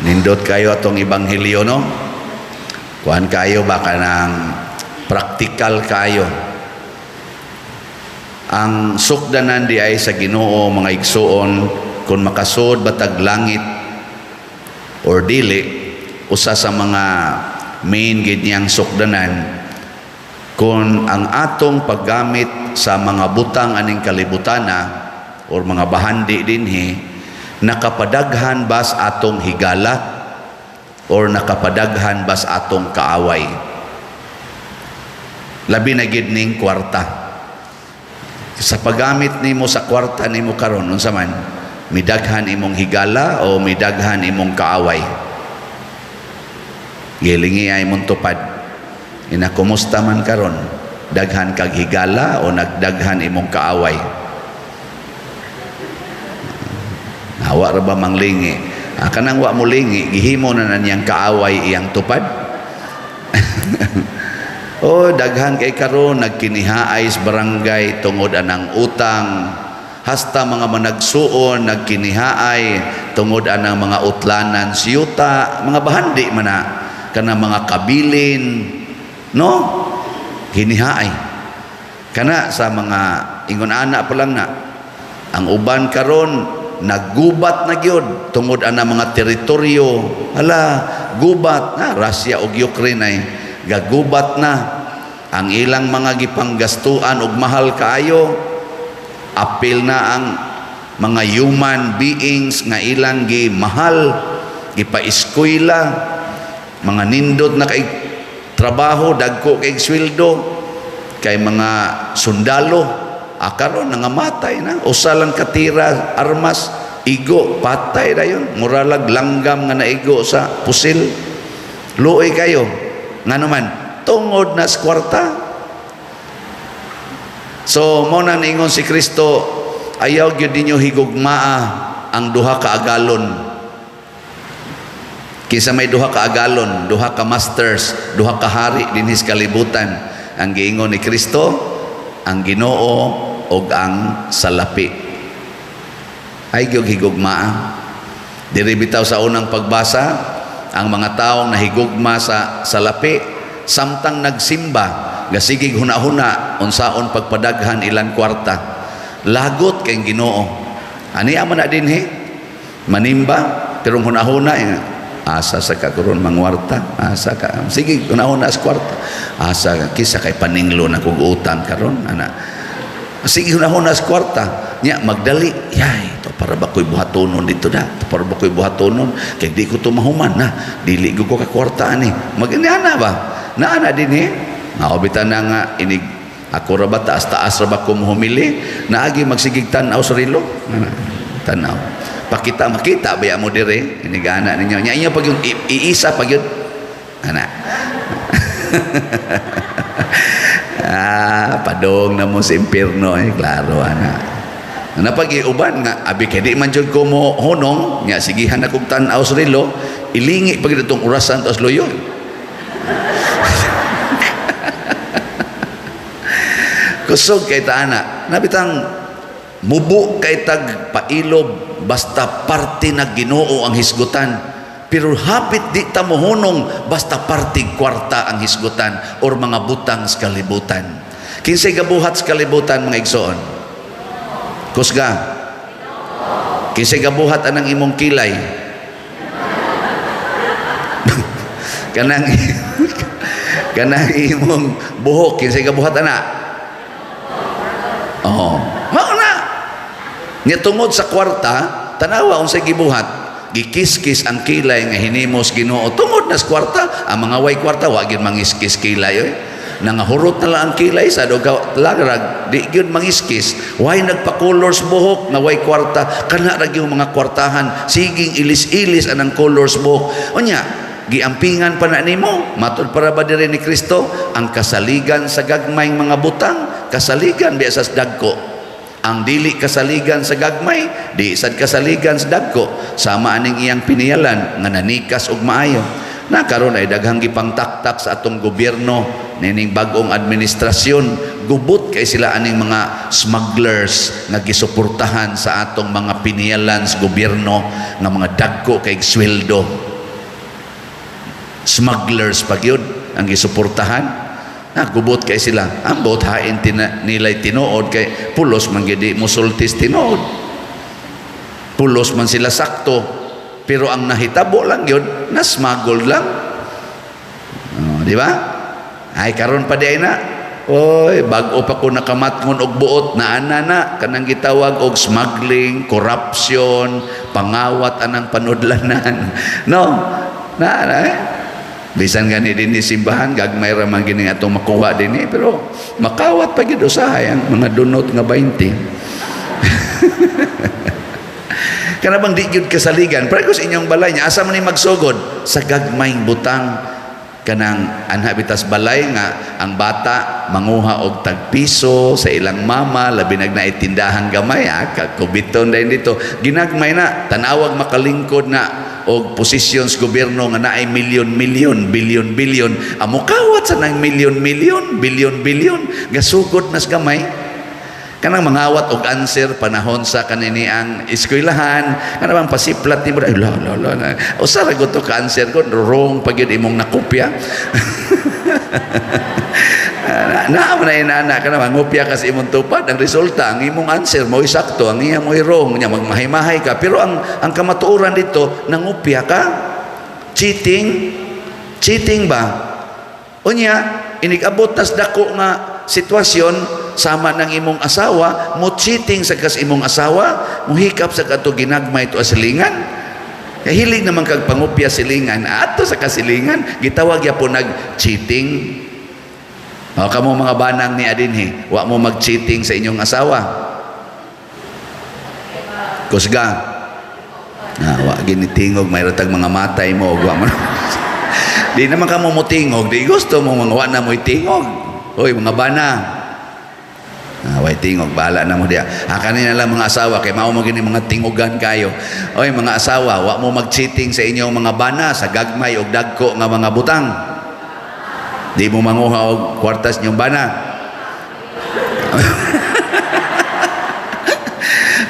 Nindot kayo atong ebanghelyo, no? Kuan kayo ba, kanang practical kayo. Ang sukdanan di ay sa Ginoo, mga igsuon, kung makasud ba tag langit or dili, usa sa mga main gid niyang sukdanan kung ang atong paggamit sa mga butang aning kalibutana or mga bahandi dinhi nakapadaghan bas atong higala or nakapadaghan bas atong kaaway. Labi na gid ning kwarta. Sa paggamit nimo sa kwarta nimo karon, unsa man, midaghan imong higala o midaghan imong kaaway? Gilingi ay imong tupad ina, kumusta man karon, daghan kag higala o nagdaghan imong kaaway? Hawa ra ba manglingi? Ah, kanang wa mo lingi, gihimo na na niyang kaaway iyang tupad. Oh, daghan kay karon nagkinihaay sa barangay tungod anang utang. Hasta mga managsuon nagkinihaay tungod anang mga utlanan siyuta, mga bahandi man na kana, mga kabilin, no? Kinihaay. Kana sa mga ingon ana pa lang na. Ang uban karon naggubat na gyud tungod ana mga teritoryo. Hala, gubat na Russia ug Ukraine ay gagubat na ang ilang mga gipanggastuan og mahal kaayo. Apil na ang mga human beings nga ilang gimahal, gipaeskwela, mga nindot na kay trabaho, dagko kay sweldo, kay mga sundalo. Ah, karon nangamatay na. Usa lang katira armas, igo, patay dayon, muralag langgam nga naigo sa pusil. Luoy kayo. Ngano man? Tungod na sa kwarta. So mo na niingon si Kristo, ayaw gyud ninyo higugmaa ang duha ka agalon. Kinsa may duha ka agalon, duha ka masters, duha ka hari dinhi sa kalibutan? Ang giingon ni Kristo, ang Ginoo ug ang salapi. Ay gyud higugmaa. Diri bitaw sa unang pagbasa, ang mga taong nahigugma sa salapi samtang nagsimba, gasigig huna-huna unsaon pagpadaghan ilang kwarta. Lagot kay Ginoo. Ani man na dinhi manimba pero huna-huna eh, asa sa ka karon mangwarta, asa ka, sige, huna-huna sa kwarta, asa kisa kay paninglo na kog utang karon ana, sige, huna-huna sa kwarta nya, magdali yay to para ba ko'y buhatonon dito da to, para ba ko'y buhatonon kay di ko to mahuman na dili ko ka kwarta ani mag-ana ba naana dinhi naobitan na nga inig ako ra ba, taas taas ra ba ko humili, naagi magsigig tan-aw sa relo. Ana, tan-aw pakita makita ba mo dire inigana ninyo nya inyo pag yung iisa pag yun ana. Ah, padong na mo sa impierno eh, klaro ana. Na pag iuban nga abi kay di man jud ko mo hunong nya, sigihan na kog tan-aw sa relo, ilingi pag itong orasan taas luyo. Kusog kay taana nabitang mubo kay tag pailob basta parte na Ginoo ang hisgutan, pero hapit di ta mohunong basta parte kwarta ang hisgutan or mga butang sa kalibutan. Kinsay gabuhat sa kalibutan, mga igsoon? Kusga. Kinsay gabuhat anang imong kilay, kanang kanang imong buhok, kinsay gabuhat ana? Oh, mao na. Nya tungod sa kwarta, tanawa unsay gibuhat. Gikiskis ang kilay nga hinimos Ginoo tungod na sa kwarta. Ang mga way kwarta wa gyud mangiskis kilay oy. Nangahurot na lang ang kilay sa dog lagrag, di gyud mangiskis. Way nagpa-colors buhok nga way kwarta, kana ra gyud mga kwartahan, siging ilis-ilis anang colors buhok. Unya giampingan pa na nimo. Matud para ba diri ni Kristo, ang kasaligan sa gagmayng mga butang, kasaligan biya sa dagko. Ang dili kasaligan sa gagmay, di sad kasaligan sa dagko. Sama aning iyang piniyalan nga nanikas og maayo. Na karon ay daghang gipangtaktak sa atong gobyerno nining bag-ong administrasyon. Gubot kay sila aning mga smugglers nga gisuportahan sa atong mga piniyalan sa gobyerno nga mga dagko kay sweldo. Smugglers pa gyud ang gisuportahan. Na gubot kay sila. Ambot hain tina, nilay tinuod kay pulos man gyud di musultis tinuod. Pulos man sila sakto. Pero ang nahitabo lang yun, na smuggle lang. Oh, di ba? Ay karon pa di na. Oy, bag-o pa ko nakamatngon og buot na ana na kanang gitawag og smuggling, corruption, pangawat anang panudlanan. No? Na, na eh. Bisan gani din ni simbahan, gagmay ra man gini atong makuha dinhi, pero makawat pa gyud usahay ang mga dunot nga 20. Kana bang di gyud kasaligan? Pero sa inyong balay niya, asa man ni magsugod? Sa gagmayng butang, kanang anha bitas balay nga ang bata manguha og tagpiso sa ilang mama, labi nag naitindahang gamay, ah, kakubiton din dito ginagmay na. Tanawag makalingkod na og posisyon sa gobyerno nga naay milyon-milyon, bilyon-bilyon, amo kawat sa nang milyon-milyon, bilyon-bilyon, gasugod nas gamay. Kanang mangawat og answer panahon sa kanini ang eskwelahan, kanang bang pasiplat nimo, ay la la la la. Usa ra gud to ka answer ko, wrong pa gyud imong nakopya. Na na inana kana mangopya ka sa imong tupad, ang resulta ang imong answer mo'y sakto, ang iya mo'y wrong nya, magmahay-mahay ka, pero ang kamatuoran dito, nangopya ka. Cheating, cheating ba? Unya inig-abot tas dako nga sitwasyon sama ng imong asawa, mo cheating sa kas imong asawa, mo hikap sa kadto ginagmay to silingan. Kay hilig naman kag pangupya silingan, ato sa kasilingan, gitawag ya po nag cheating. O kamo mga banang ni adinhi, wa mo mag-cheating sa inyong asawa. Kusga. Ah, wa ginitingog, may ratag mga matay mo wa mo. Di naman ka mo motingog, di gusto mo mga wa na mo'y tingog. Hoy, mga bana. Ah, way tingog, bahala na mo diya. Ah, kanina lang mga asawa, kay mao mo gini mga tingugan kayo. Oy, mga asawa, wa mo mag-cheating sa inyong mga bana sa gagmay og dagko nga mga butang. Di mo manguha og kwartas inyong bana.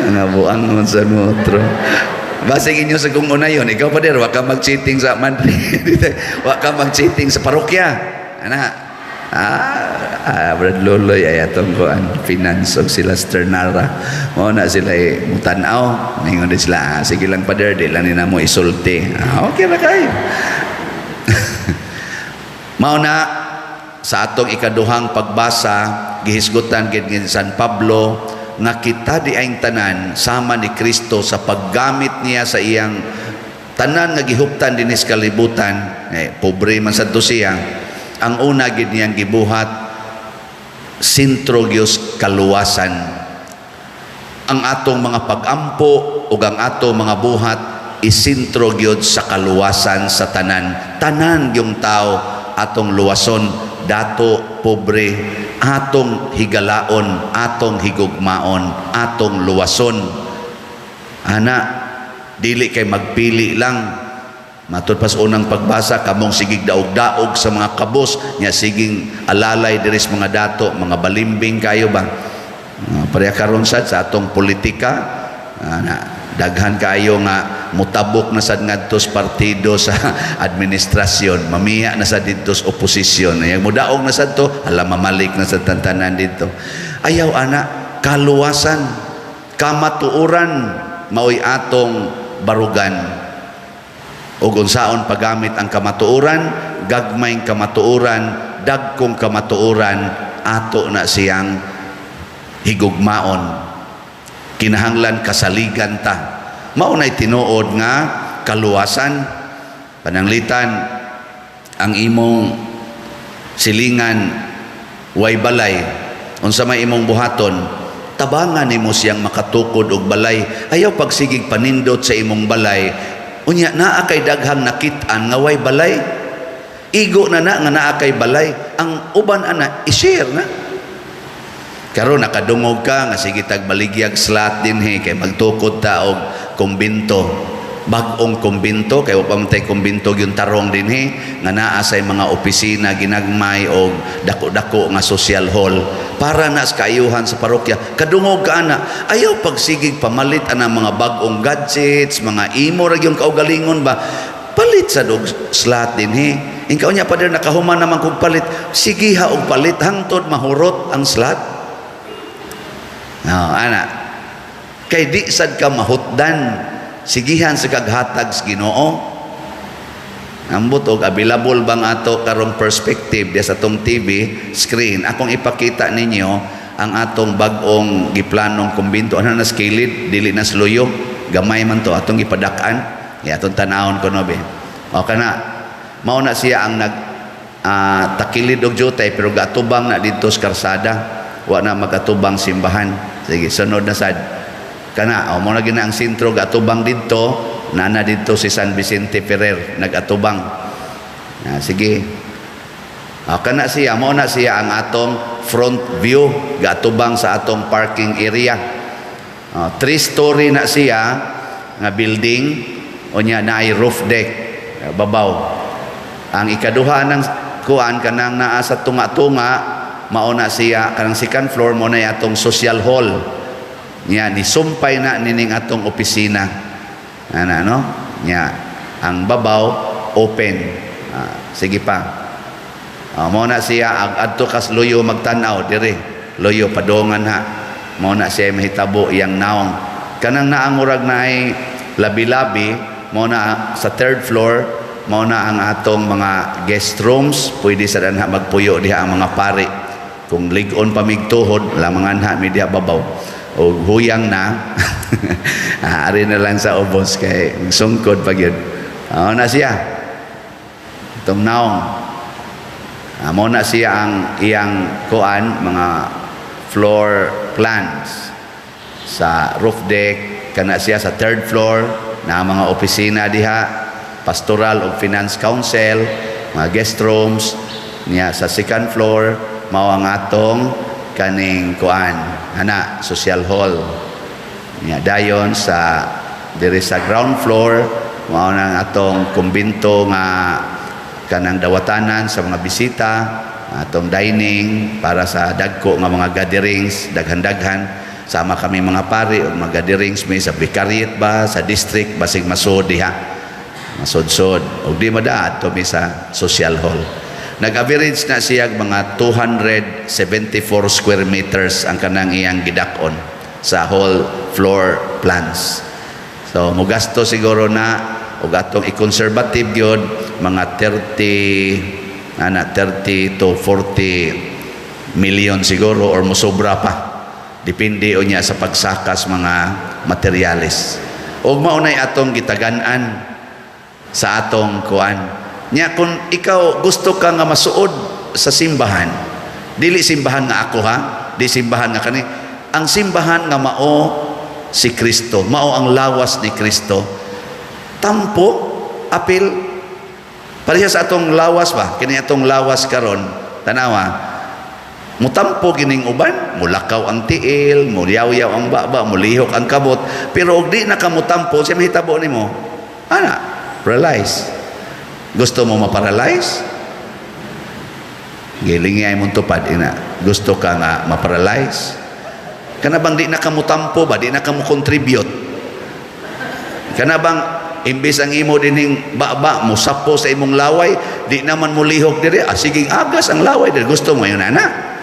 Mga buang man sa otro. Basig inyo sa kung una yun, ikaw pa dir, wa ka mag-cheating sa Madrid. Wa ka mag-cheating sa parokya. Ana, ah, Brad Loloy ay atong kuan finance og sila Sternara. Mao na sila eh, mutan-aw. Ningon din sila, ah, sige lang, pader, di lang ni namo isulti. Ah, okay ra kayo. Mao na sa atong ikaduhang pagbasa, gihisgutan gid ni San Pablo nga kita di ay tanan sama ni Kristo sa paggamit niya sa iyang tanan nga gihuptan dinhi sa kalibutan, eh, pobre man sad to siya. Ang una gid niyang gibuhat, sentro gyud kaluwasan. Ang atong mga pagampo ug ang atong mga buhat, isentro gyud sa kaluwasan sa tanan, tanan yung tao atong luwason, dato, pobre, atong higalaon, atong higugmaon, atong luwason. Ana, dili kay magpili lang. Matud pas unang pagbasa, kamong sigig daog-daog sa mga kabos nya, siging alalay diri sa mga dato, mga balimbing kayo ba? Pareha karon sad sa atong politika, na daghan kayo nga mutabok na sad ngadto sa partido sa administrasyon, mamiya na sad didto sa oposisyon. Ay mudaog na sad to, hala, mamalik na sad tantanan didto. Ayaw ana, kaluwasan, kamatuoran maoy atong barugan. Ug unsaon paggamit ang kamatuoran? Gagmayng kamatuoran, dagkong kamatuoran, ato na siyang higugmaon. Kinahanglan kasaligan ta. Mao nay tinuod nga kaluwasan. Pananglitan ang imong silingan way balay, unsa may imong buhaton? Tabangan nimo siyang makatukod og balay. Ayaw pagsigig panindot sa imong balay, unya naa kay daghang nakit-an nga way balay. Igo na na nga naa kay balay, ang uban ana i-share na. Karon nakadungog ka nga sige tag baligyag slot dinhi kay magtukod ta og kumbinto, bag-ong kumbinto, kay wa pa man tay kumbinto yung tarong dinhi nga naa say mga opisina ginagmay og dako-dako nga social hall para na sa kaayuhan sa parokya. Kadungog ka ana, ayaw pagsigig pamalit ana mga bag-ong gadgets, mga imo ra gyud kaugalingon ba. Palit sa og slot dinhi. Inkaw niya, "Pader, nakahuman naman kog palit." Sige ha og palit hangtod mahurot ang slot. No, ana. Kay di sad ka mahutdan. Sigihan sa kaghatag sa Ginoo. Ambot og available bang ato karong perspective diya sa atong TV screen. Akong ipakita ninyo ang atong bag-ong giplanong kumbinto. Ano na sa kilid, dili na sa luyo. Gamay man to atong gipadak-an. Ya, atong tanawon ko no be. O kana mao na siya ang nag takilid og jutay pero gaatubang na didto sa karsada. Wa na magatubang simbahan. Sige, sunod na sad. Kana, o mo na gina ang sentro, gatubang didto, nana didto si San Vicente Ferrer nagatubang. Ah, sige. O, kana siya, mo na siya ang atong front view, gatubang sa atong parking area. O, three-story na siya nga building, unya naay roof deck, babaw. Ang ikaduha ng kuan, kanang naa sa tunga-tunga, mao na siya kanang second floor, mo na atong social hall. Nya ni sumpay na nining atong opisina. Ana no? Nya ang babaw open. Ah, sige pa. Ah, mo na siya ag adto kas luyo magtan-aw dire. Luyo padongan ha. Mo na siya mahitabo iyang naong. Kanang naangurag na ay labi-labi mo na sa third floor, mao na ang atong mga guest rooms. Pwede sa danha magpuyo diha ang mga pari. Kung lig-on pa migtuhod, lamangan ha mi diha babaw. O huyang na, ari na lang sa ubos kay sungkod pa gyud. Mao na siya. Itong naong. Ah, mao na siya ang iyang kuan, mga floor plans sa roof deck. Kana siya sa third floor na mga opisina diha, pastoral ug finance council, mga guest rooms niya. Sa second floor mao ang atong kaning kuan ana, social hall niya. Dayon sa diri sa ground floor mao na ang atong kumbinto nga kanang dawatanan sa mga bisita, atong dining para sa dagko nga mga gatherings, daghan-daghan sama kami mga pari og mga gatherings mi sa vicariate ba, sa district, basig masud diha, masud-sud. Og di madaad to mi sa social hall. Nag-average na siya mga 274 square meters ang kanang iyang gidak-on sa whole floor plans. So mugasto siguro na og atong i-conservative gyud mga 30 ana, 30 to 40 million siguro or mosobra pa, depende unya sa pagsakas mga materyales. Og mao nay atong gitagan-an sa atong kuan. Nya kung ikaw gusto ka nga masuod sa simbahan, dili simbahan nga ako ha, di simbahan nga kani, ang simbahan nga mao si Kristo, mao ang lawas ni Kristo. Tampo, apil, pareha sa atong lawas ba, kini atong lawas karon, tanawa, mutampo gining uban, mulakaw ang tiil, mulyaw-yaw ang baba, mulihok ang kamot, pero og di na ka mutampo, siya mahitabo nimo? Ana, paralyze. Gusto mo ma-paralyze? Gilingi ay mong tupad, ina. Gusto ka nga ma-paralyze? Kana bang di na ka mutampo ba? Di na ka mo contribute? Kana bang imbes ang imo dining baba mo sapo sa imong laway, di naman mo lihok diri, ah, sige, agas ang laway diri. Gusto mo yun, ana?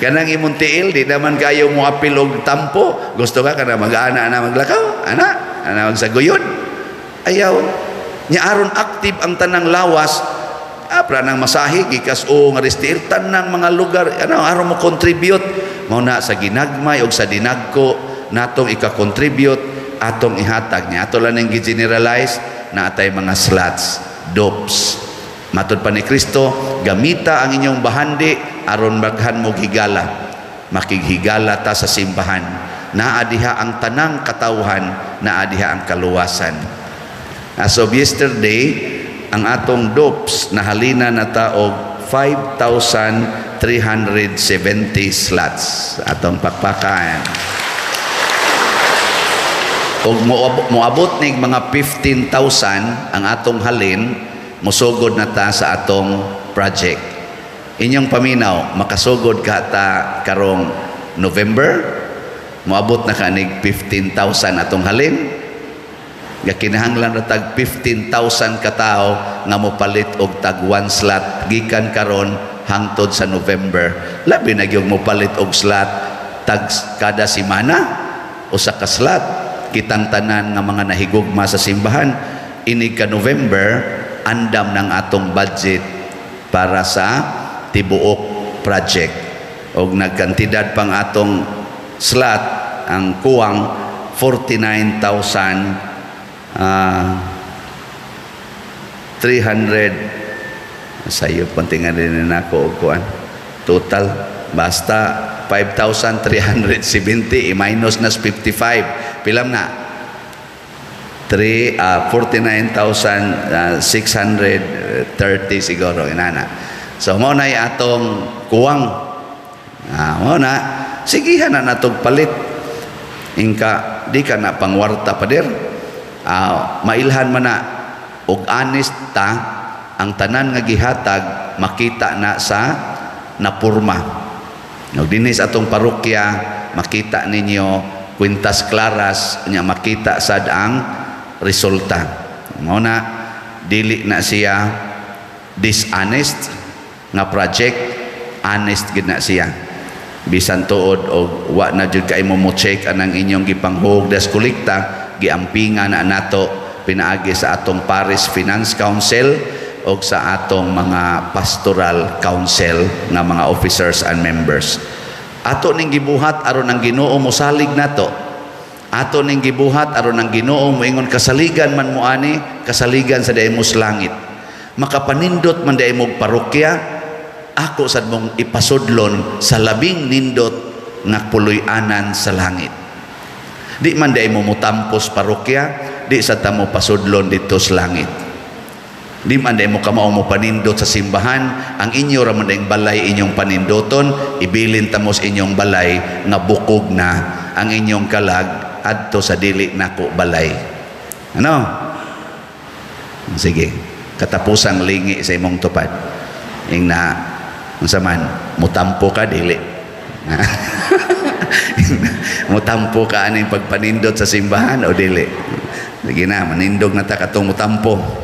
Kanang imong tiil, di naman kayo mo apil og tampo. Gusto ka kana mag-ana na maglakaw? Ana, ana magsaguyon? Ayaw. Nya aron active ang tanang lawas, ah, pra nang masahe gikas o nga tiil, tanang mga lugar ano aron mo contribute. Mao na sa ginagmay og sa dinagko natong ika-contribute, atong ihatag niya. Ato lang ning gi-generalize na atay mga slots, dopes. Matod pa ni Kristo, gamita ang inyong bahandi aron maghan mo higala. Makighigala ta sa simbahan. Naa diha ang tanang katawhan, naa diha ang kaluwasan. As of yesterday, ang atong dopes nahalina na ta og 5,370 slots. Atong pakpakan. Og moabot nig mga 15,000 ang atong halin, mosugod na ta sa atong project. Inyong paminaw, makasugod ka ta karong November, moabot na kanig 15,000 atong halin. Nga kinahanglan ra tag 15,000 ka tawo nga mopalit og tag one slot gikan karon hangtod sa November. Labi na gyud mopalit og slot tag kada semana usa ka slot. Kitang tanan nga mga nahigugma sa simbahan, inig ka November andam ng atong budget para sa tibuok project og nagkantidad pang atong slot, ang kuwang 49,000 300 sayo pantingan din nako og kuan total, basta 5,370 i-minus na 55, pilam na 3 49,630 siguro inana. So mao na atong kuwang, mao na sigihan na natog palit. Ingka di ka na pangwarta, pader, mailhan man na og honest ta. Ang tanan nga gihatag makita na sa napurma og dinhi sa atong parokya, makita ninyo kwintas claras nya, makita sad ang resulta. Mao na dili na siya dishonest nga project, honest gid na siya. Bisan tuod og wa na jud kay mo mo check anang inyong gipanghug das kolekta, giampingan na nato pinaagi sa atong Parish Finance Council og sa atong mga Pastoral Council nga mga officers and members. Ato ning gibuhat aron ang Ginoo mosalig nato. Ato ning gibuhat aron ang Ginoo moingon, "Kasaligan man mo ani, kasaligan sa diay mo sa langit. Makapanindot man diay mo parokya, ako sad mong ipasudlon sa labing nindot nga puloy-anan sa langit." Di man diay mo mutampos parokya, di sa ta mo pasudlon dito sa langit. Di man diay mo kamao mo panindot sa simbahan, ang inyo ra man diayng balay inyong panindoton, ibilin ta mo sa inyong balay nga bukog na ang inyong kalag adto sa dili nako balay. Ano? Sige, katapusang lingi sa imong tupad. Ing na unsa man, mutampo ka dili? Mutampo ka aning pagpanindot sa simbahan o dili? Sige na, manindog na ta katong mutampo.